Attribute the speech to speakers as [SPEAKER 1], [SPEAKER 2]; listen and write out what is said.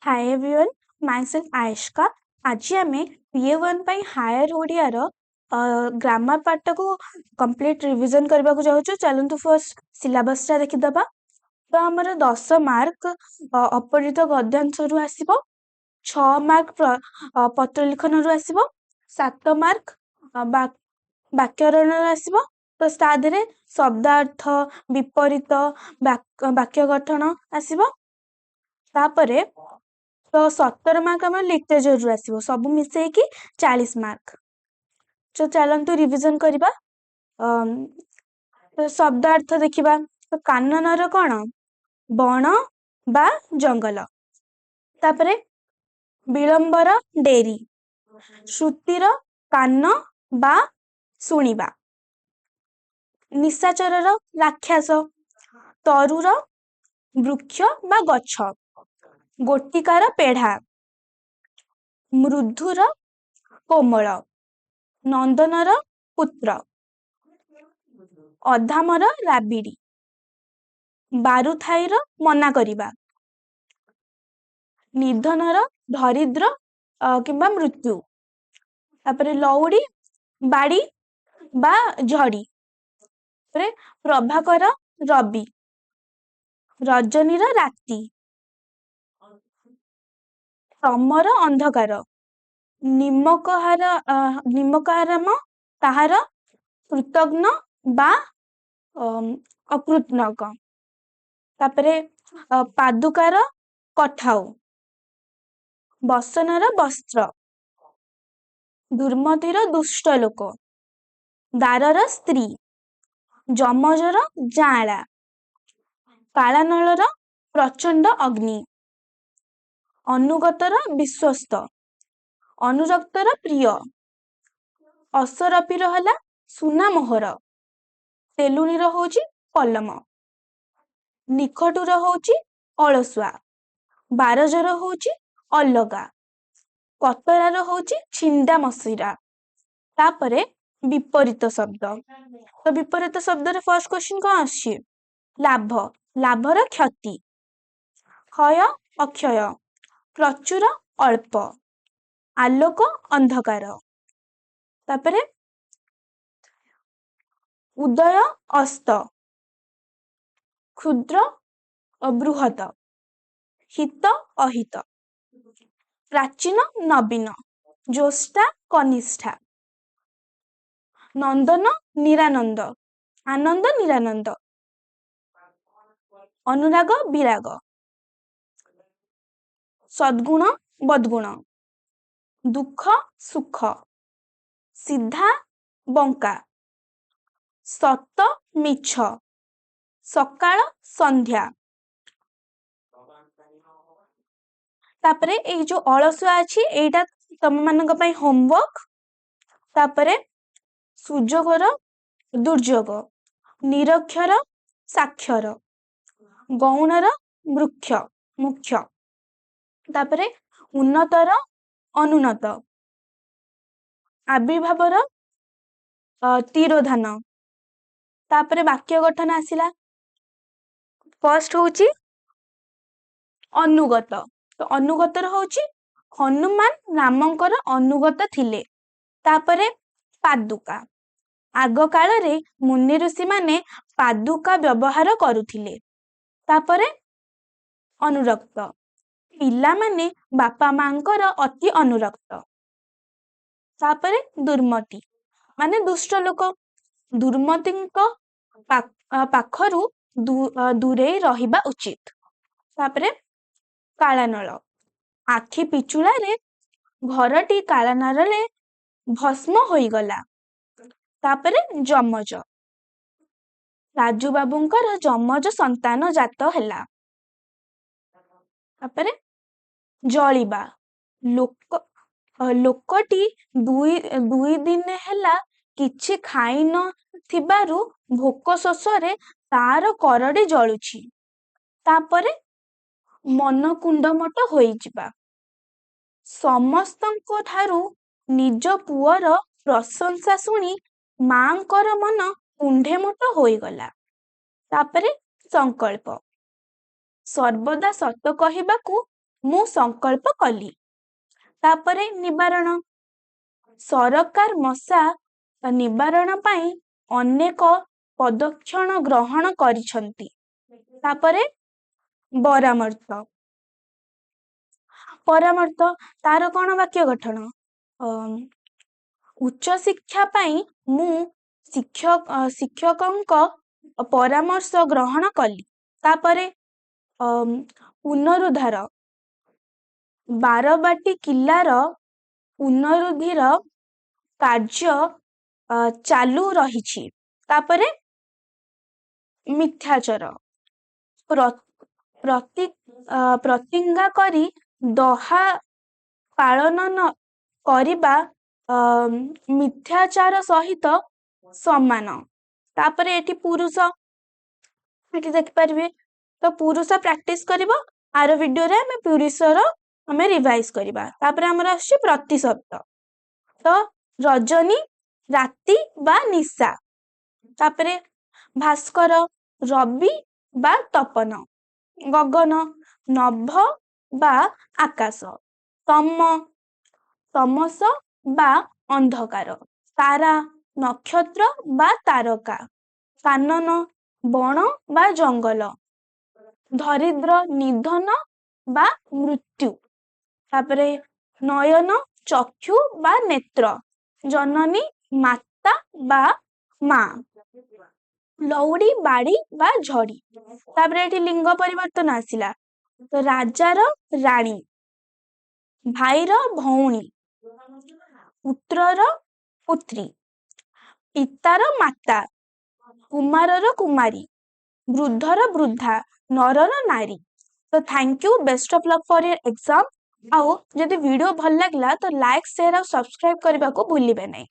[SPEAKER 1] Hi everyone, myself Ayushka. ଆଜି ଆମେ PA1 ପାଇଁ ହାୟର ଓଡ଼ିଆର ଗ୍ରାମାର ପାର୍ଟଟାକୁ କମ୍ପ୍ଲିଟ୍ ରିଭିଜନ କରିବାକୁ ଯାଉଛୁ। ଚାଲନ୍ତୁ, ଫାର୍ଷ୍ଟ ସିଲାବସଟା ଦେଖିଦେବା। ତ ଆମର 10 ମାର୍କ ଅପଠିତ ଗଦ୍ୟାଂଶରୁ ଆସିବ, 6 ମାର୍କ ପତ୍ର ଲିଖନରୁ ଆସିବ, 7 ମାର୍କ ବ୍ୟାକରଣରୁ ଆସିବ। ତ ତା ଦେହରେ ଶବ୍ଦାର୍ଥ, ବିପରୀତ, ବାକ୍ୟ ଗଠନ ଆସିବ। ତାପରେ ତ 17 ମାର୍କ ଆମର ଲିଟରେଚରରୁ ଆସିବ। ସବୁ ମିଶେଇକି 40 ମାର୍କ। ତ ଚାଲନ୍ତୁ, ରିଭିଜନ କରିବା। ତ ଶବ୍ଦାର୍ଥ ଦେଖିବା। ତ କାନନର କଣ? ବଣ ବା ଜଙ୍ଗଲ। ତାପରେ ବିଳମ୍ବର ଡେରି, ଶ୍ରୁତିର କାନ ବା ଶୁଣିବା, ନିଶାଚରର ରାକ୍ଷସ, ତରୁର ବୃକ୍ଷ ବା ଗଛ, ଗୋଟିକାର ପେଢା, ମୃଦୁର କୋମଳ, ନନ୍ଦନର ପୁତ୍ର, ଅଧାମର ରାବିଡି, ବାରୁଥାଇର ମନା କରିବା, ନିଧନର ଦରିଦ୍ର କିମ୍ବା ମୃତ୍ୟୁ। ତାପରେ ଲଉଡି ବାଡି ବା ଝଡି। ତାପରେ ପ୍ରଭାକର ରବି, ରଜନୀର ରାତି, ତମର ଅନ୍ଧକାର, ନିମକହାର ନିମକହାରାମ ତାହାର କୃତଘ୍ନ ବା ଅକୃତଜ୍ଞ। ତାପରେ ପାଦୁକାର କଠାଉ, ବସନର ବସ୍ତ୍ର, ଦୁର୍ମତିର ଦୁଷ୍ଟ ଲୋକ, ଦାରର ସ୍ତ୍ରୀ, ଯମଜର ଯାଆଁଳା, କାଳାନଳର ପ୍ରଚଣ୍ଡ ଅଗ୍ନି, ଅନୁଗତର ବିଶ୍ୱସ୍ତ, ଅନୁରକ୍ତର ପ୍ରିୟ, ଅସରପିର ହେଲା ସୁନା ମୋହର, ତେଲୁଣିର ହଉଛି କଲମ, ନିଖଟୁର ହଉଛି ଅଳସୁଆ, ବାରଜର ହଉଛି ଅଲଗା, କତରାର ହଉଛି ଛିଣ୍ଡା ମସିରା। ତାପରେ ବିପରୀତ ଶବ୍ଦ। ତ ବିପରୀତ ଶବ୍ଦରେ ଫାର୍ଷ୍ଟ କ୍ୱେଶ୍ଚିନ୍ କଣ ଆସୁଛି? ଲାଭ, ଲାଭର କ୍ଷତି, କ୍ଷୟ ଅକ୍ଷୟ, ପ୍ରଚୁର ଅଳ୍ପ, ଆଲୋକ ଅନ୍ଧକାର। ତାପରେ ଉଦୟ ଅସ୍ତ, କ୍ଷୁଦ୍ର ବୃହତ, ହିତ ଅହିତ, ପ୍ରାଚୀନ ନବୀନ, ଜ୍ୟେଷ୍ଠା କନିଷ୍ଠା, ନନ୍ଦନ ନିରାନନ୍ଦ, ଆନନ୍ଦ ନିରାନନ୍ଦ, ଅନୁରାଗ ବିରାଗ, ସଦ୍ଗୁଣ ବଦ୍ଗୁଣ, ଦୁଃଖ ସୁଖ, ସିଧା ବଙ୍କା, ସତ ମିଛ, ସକାଳ ସନ୍ଧ୍ୟା। ତାପରେ ଏଇ ଯୋଉ ଅଳସୁଆ ଅଛି, ଏଇଟା ତମ ମାନଙ୍କ ପାଇଁ ହୋମୱାର୍କ। ତାପରେ ସୁଯୋଗର ଦୁର୍ଯୋଗ, ନିରକ୍ଷର ସାକ୍ଷର, ଗୌଣର ବୃକ୍ଷ ମୁଖ୍ୟ। ତାପରେ ଉନ୍ନତର ଅନୁନ୍ନତ, ଆବିର୍ଭାବର ତିରୋଧାନ। ତାପରେ ବାକ୍ୟ ଗଠନ ଆସିଲା। ଫାର୍ଷ୍ଟ ହଉଛି ଅନୁଗତ। ତ ଅନୁଗତର ହଉଛି ହନୁମାନ ରାମଙ୍କର ଅନୁଗତ ଥିଲେ। ତାପରେ ପାଦୁକା। ଆଗ କାଳରେ ମୁନି ଋଷି ମାନେ ପାଦୁକା ବ୍ୟବହାର କରୁଥିଲେ। ତାପରେ ଅନୁରକ୍ତ। ପିଲାମାନେ ବାପା ମାଙ୍କର ଅତି ଅନୁରକ୍ତ। ତାପରେ ଦୁର୍ମତି ମାନେ ଦୁଷ୍ଟ ଲୋକ। ଦୁର୍ମତିଙ୍କ ପାଖରୁ ଦୂରେଇ ରହିବା ଉଚିତ। ତାପରେ କାଳାନଳ। ଆଖି ପିଛୁଳାରେ ଘରଟି କାଳାନଳରେ ଭସ୍ମ ହୋଇଗଲା। ତାପରେ ଯମଜ। ରାଜୁ ବାବୁଙ୍କର ଯମଜ ସନ୍ତାନ ଜାତ ହେଲା। ତାପରେ ଜଳିବା। ଲୋକଟି 2 ଦିନ ହେଲା କିଛି ଖାଇ ନ ଥିବାରୁ ଭୋକ ଶୋଷରେ ତାର କରଡ଼ି ଜଳୁଛି। ତାପରେ ମନ କୁଣ୍ଡମଟ ହୋଇଯିବା। ସମସ୍ତଙ୍କ ଠାରୁ ନିଜ ପୁଅର ପ୍ରଶଂସା ଶୁଣି ମାଙ୍କର ମନ କୁଣ୍ଢେମୋଟ ହୋଇଗଲା। ତାପରେ ସଂକଳ୍ପ। ସର୍ବଦା ସତ କହିବାକୁ ମୁଁ ସଂକଳ୍ପ କଲି। ତାପରେ ନିବାରଣ। ସରକାର ମଶା ନିବାରଣ ପାଇଁ ଅନେକ ପଦକ୍ଷେପ ଗ୍ରହଣ କରିଛନ୍ତି। ତାପରେ ପରାମର୍ଶ। ପରାମର୍ଶ, ତାର କଣ ବାକ୍ୟ ଗଠନ? ଉଚ୍ଚଶିକ୍ଷା ପାଇଁ ମୁଁ ଶିକ୍ଷକଙ୍କ ପରାମର୍ଶ ଗ୍ରହଣ କଲି। ତାପରେ ପୁନରୁଦ୍ଧାର। ବାରବାଟୀ କିଲ୍ଲାର ପୁନରୁଦ୍ଧିର କାର୍ଯ୍ୟ ଚାଲୁ ରହିଛି। ତାପରେ ମିଥ୍ୟାଚାର। ପ୍ରତିଜ୍ଞା କରି ତାହା ପାଳନ ନ କରିବା ମିଥ୍ୟାଚାର ସହିତ ସମାନ। ତାପରେ ଏଠି ପୁରୁଷ, ଏଠି ଦେଖିପାରିବେ। ତ ପୁରୁଷ ପ୍ରାକ୍ଟିସ କରିବ। ଆର ଭିଡିଓରେ ଆମେ ପୁରୁଷର ଆମେ ରିଭାଇଜ କରିବା। ତାପରେ ଆମର ଆସୁଛି ପ୍ରତିଶବ୍ଦ। ତ ରଜନୀ, ରାତି ବା ନିଶା। ତାପରେ ଭାସ୍କର, ରବି ବା ତପନ। ଗଗନ, ନଭ ବା ଆକାଶ। ତମ, ତମସ ବା ଅନ୍ଧକାର। ତାରା, ନକ୍ଷତ୍ର ବା ତାରକା। କାନନ, ବଣ ବା ଜଙ୍ଗଲ। ଦରିଦ୍ର, ନିଧନ ବା ମୃତ୍ୟୁ। ତାପରେ ନୟନ, ଚକ୍ଷୁ ବା ନେତ୍ର। ଜନନୀ, ମାତା ବା ମା। ଲଉଡ଼ି, ବାଡି ବା ଝଡି। ତାପରେ ଏଠି ଲିଙ୍ଗ ପରିବର୍ତ୍ତନ ଆସିଲା। ତ ରାଜାର ରାଣୀ, ଭାଇର ଭଉଣୀ, ପୁତ୍ରର ପୁତ୍ରୀ, ପିତାର ମାତା, କୁମାରର କୁମାରୀ, ବୃଦ୍ଧର ବୃଦ୍ଧା, ନରର ନାରୀ। ତ thank you, best of luck for your exam. ଆଉ ଯଦି ଭିଡିଓ ଭଲ ଲାଗିଲା, ତ ଲାଇକ୍, ସେୟାର ଆଉ ସବସ୍କ୍ରାଇବ କରିବାକୁ ଭୁଲିବେ ନାହିଁ।